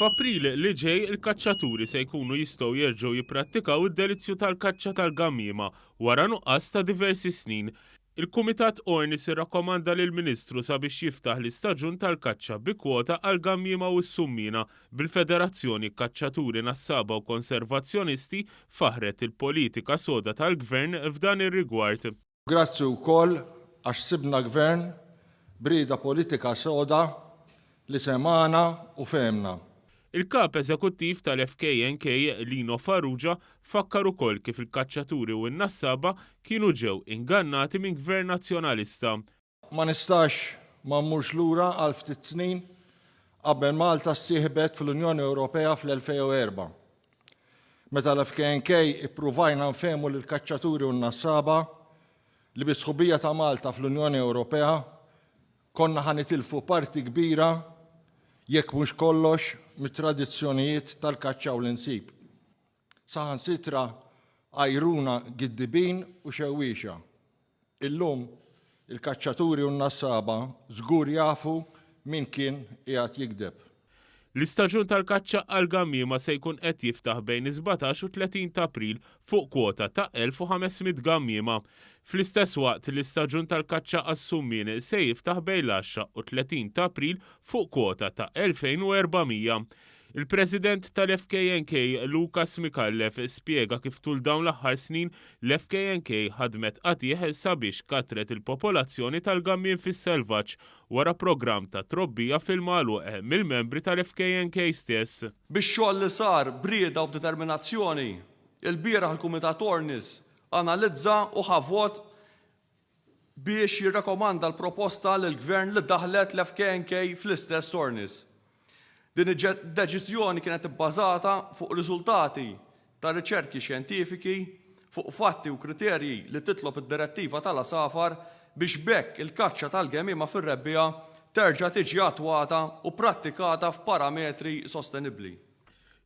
F'April li ġej il-kaċċaturi se jkunu jistgħu jerġgħu jipprattikaw id-delizzju tal-kaċċa tal-gammiema wara nuqqas ta' diversi snin. Il-Kumitat Ornis irrakkomanda lill-Ministru sabiex jiftaħ l-istaġun tal-kaċċa bi kwota għall-gammiema u s-summiena, bil-Federazzjoni Kaċċaturi Nassaba u Konservazzjonisti faħħret il-politika soda tal-Gvern f'dan ir-rigward. Grazzi wkoll għax sibna Gvern b'rieda politika soda li semagħna u fehmna. Il-Kap Eżekuttiv tal-FKNK, Lino Farrugia, fakkar ukoll kif il-kaċċaturi u n-nassaba kienu ġew ingannati minn Gvern Nazzjonalista. Ma nistax ma mmurx lura għal ftit snin qabel Malta ssieħbet fl-Unjoni Ewropea fl-2004. Meta l-FKNK ippruvajna nfehmu lill-kaċċaturi u n-nassaba li bis-sħubija ta' Malta fl-Unjoni Ewropea konna ħa nitilfu parti kbira jekk mhux kollox mit-tradizzjonijiet tal-kaċċa u l-insib. Saħansitra għajruna giddibin u xewwiexa. Illum, il-kaċċaturi u n-nassaba żgur jafu min kien qiegħed jigdeb. L-istaġun tal-kaċċa għall-gammiema se jkun qed jiftaħ bejn is-17 u 30 ta' April fuq kwota ta' 1,500 gammiema. Fl-istess waqt, l-istaġun tal-kaċċa għas-summien se jiftaħ bejn l-għaxra u 30 ta' April fuq kwota ta' 2,400. Il-President tal-FKNK, Lucas Micallef, spjega kif tul dawn l-aħħar snin l-FKNK ħadmet qatigħ sabiex kattret il-popolazzjoni tal-gammien fis-selvaġġ wara programm ta' trobbija fil-magħluq mill-membri tal-FKNK stess. Bix-xogħol li sar b'rieda u b'determinazzjoni, ilbieraħ il-Kumitat Ornis analizza u ħa vot biex jirrakomanda l-proposta lill-Gvern li daħħlet l-FKNK fl-istess Ornis. Din id-deċiżjoni kienet ibbażata fuq riżultati ta' riċerki xjentifiki, fuq fatti u kriterji li titlob id-Direttiva tal-Għasafar biex b'hekk il-kaċċa tal-gemiema fir-rebbiegħa terġa' tiġi attwata u prattikata f'parametri sostenibbli.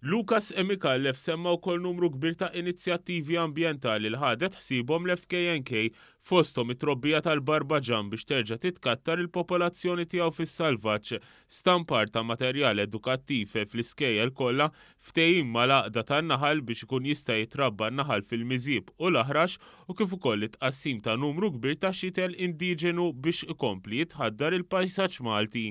Lucas E. Micallef semma wkoll numru kbir ta' inizjattivi ambjentali li ħadet ħsiebhom l-FKNK, fosthom it-trobbija tal-barbaġan biex terġa' titkattar il-popolazzjoni tiegħu fis-salvaġġ, stampar ta' materjal edukattiv fl-iskejjel kollha, ftehim mal-Għaqda tan-Naħal biex ikun jista' jitrabba n-naħal fil-Miżieb u l-Aħrax u kif ukoll it-tqassim ta' numru kbir ta' xitel indiġenu biex ikompli jitħaddar il-pajsaġġ Malti.